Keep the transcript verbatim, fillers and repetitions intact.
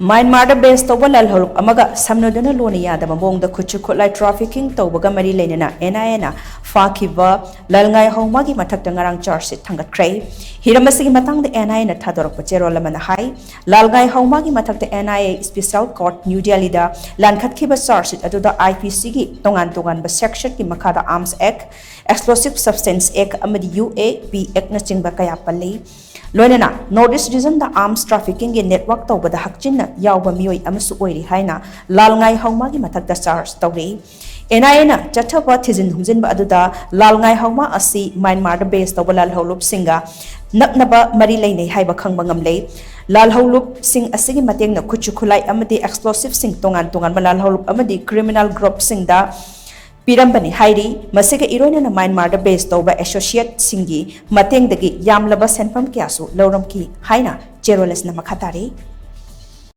ꯃ꯭ꯌꯥꯟꯃꯥꯔꯗ ꯕꯦꯁ ꯇꯧꯕ ꯂꯥꯜꯍꯧꯂꯨꯞ ꯑꯃꯒ ꯁꯝꯅꯗꯨꯅ ꯂꯣꯟꯅ ꯌꯥꯗꯕ ꯃꯑꯣꯡꯗ ꯈꯨꯠꯁꯨ ꯈꯨꯠꯂꯥꯏ ꯇ꯭ꯔꯥꯐꯤꯀꯤꯡ ꯇꯧꯕꯒ ꯃꯔꯤ ꯂꯩꯅꯅ ꯑꯦꯟ ꯑꯥꯏ ꯑꯦꯅ ꯐꯥꯈꯤꯕ ꯂꯥꯜꯉꯥꯏꯍꯧꯃꯥꯒꯤ ꯃꯊꯛꯇ ꯉꯔꯥꯡ ꯆꯥꯔꯖ ꯁꯤꯠ ꯊꯥꯡꯒꯠꯈ꯭ꯔꯦ꯫ ꯍꯤꯔꯝ ꯑꯁꯤꯒꯤ ꯃꯇꯥꯡꯗ ꯑꯦꯟ ꯑꯥꯏ ꯑꯦꯅ ꯊꯥꯗꯣꯔꯛꯄ ꯆꯦꯔꯣꯜ ꯑꯃꯅ ꯍꯥꯏ, ꯂꯥꯜꯉꯥꯏꯍꯧꯃꯥꯒꯤ ꯃꯊꯛꯇ N I A special court new ꯗꯦꯜꯂꯤꯗ ꯂꯥꯟꯈꯠꯈꯤꯕ ꯆꯥꯔꯖ ꯁꯤꯠ ꯑꯗꯨꯗ ꯑꯥꯏ ꯄꯤ ꯁꯤꯒꯤ ꯇꯣꯉꯥꯟ ꯇꯣꯉꯥꯟꯕ ꯁꯦꯛꯁꯟꯒꯤ ꯃꯈꯥꯗ ꯑꯥꯔꯝꯁ ꯑꯦꯛ, ꯑꯦꯛꯁꯄ꯭ꯂꯣꯁꯤꯚ ꯁꯕꯁꯇꯦꯟꯁ ꯑꯦꯛ ꯑꯃꯗꯤ ꯌꯨ ꯑꯦ ꯄꯤ ꯑꯦꯛꯅꯆꯤꯡꯕ ꯀꯌꯥ ꯄꯜꯂꯤ꯫ ꯂꯣꯏꯅꯅ ꯅꯣꯔꯠ ꯏꯁ ꯔꯤꯖꯟꯗ ꯑꯥꯔꯝꯁ ꯇ꯭ꯔꯥꯐꯤꯀꯤꯡꯒꯤ ꯅꯦꯠꯋꯥꯔꯛ ꯇꯧꯕꯗ ꯍꯛꯆꯤꯟꯅ ꯌꯥꯎꯕ ꯃꯤꯑꯣꯏ ꯑꯃꯁꯨ ꯑꯣꯏꯔꯤ ꯍꯥꯏꯅ ꯂꯥꯜꯉꯥꯏꯍꯧꯃꯥꯒꯤ ꯃꯊꯛꯇ ꯆꯥꯔꯖ ꯇꯧꯔꯤ꯫ ꯑꯦꯟ ꯑꯥꯏ ꯑꯦꯅ ꯆꯠꯊꯕ ꯊꯤꯖꯤꯟ ꯍꯨꯝꯖꯤꯟꯕ ꯑꯗꯨꯗ ꯂꯥꯜꯉꯥꯏꯍꯧꯃꯥ ꯑꯁꯤ ꯃ꯭ꯌꯥꯟꯃꯥꯔꯗ ꯕꯦꯁ ꯇꯧꯕ ꯂꯥꯜꯍꯧꯂꯨꯞꯁꯤꯡꯒ ꯅꯛꯅꯕ ꯃꯔꯤ ꯂꯩꯅꯩ ꯍꯥꯏꯕ ꯈꯪꯕ ꯉꯝꯂꯦ꯫ ꯂꯥꯜꯍꯧꯂꯨꯞꯁꯤꯡ ꯑꯁꯤꯒꯤ ꯃꯇꯦꯡꯅ ꯈꯨꯠꯁꯨ ꯈꯨꯠꯂꯥꯏ ꯑꯃꯗꯤ ꯑꯦꯛꯁꯄ꯭ꯂꯣꯁꯤꯚꯁꯤꯡ ꯇꯣꯉꯥꯟ ꯇꯣꯉꯥꯟꯕ ꯂꯥꯜꯍꯧꯂꯨꯞ ꯑꯃꯗꯤ ꯀ꯭ꯔꯤꯃꯤꯅꯦꯜ ꯒ꯭ꯔꯨꯞꯁꯤꯡꯗ ꯄꯤꯔꯝꯕꯅꯤ ꯍꯥꯏꯔꯤ꯫ ꯃꯁꯤꯒ ꯏꯔꯣꯏꯅꯅ ꯃ꯭ꯌꯥꯟꯃꯥꯔꯗ ꯕꯦꯁ ꯇꯧꯕ ꯑꯦꯁꯣꯁꯤꯌꯦꯠꯁꯤꯡꯒꯤ ꯃꯇꯦꯡꯗꯒꯤ ꯌꯥꯝꯂꯕ ꯁꯦꯟꯐꯝ ꯀꯌꯥꯁꯨ ꯂꯧꯔꯝꯈꯤ ꯍꯥꯏꯅ ꯆꯦꯔꯣꯜ ꯑꯁꯤꯅ ꯃꯈꯥ ꯇꯥꯔꯤ꯫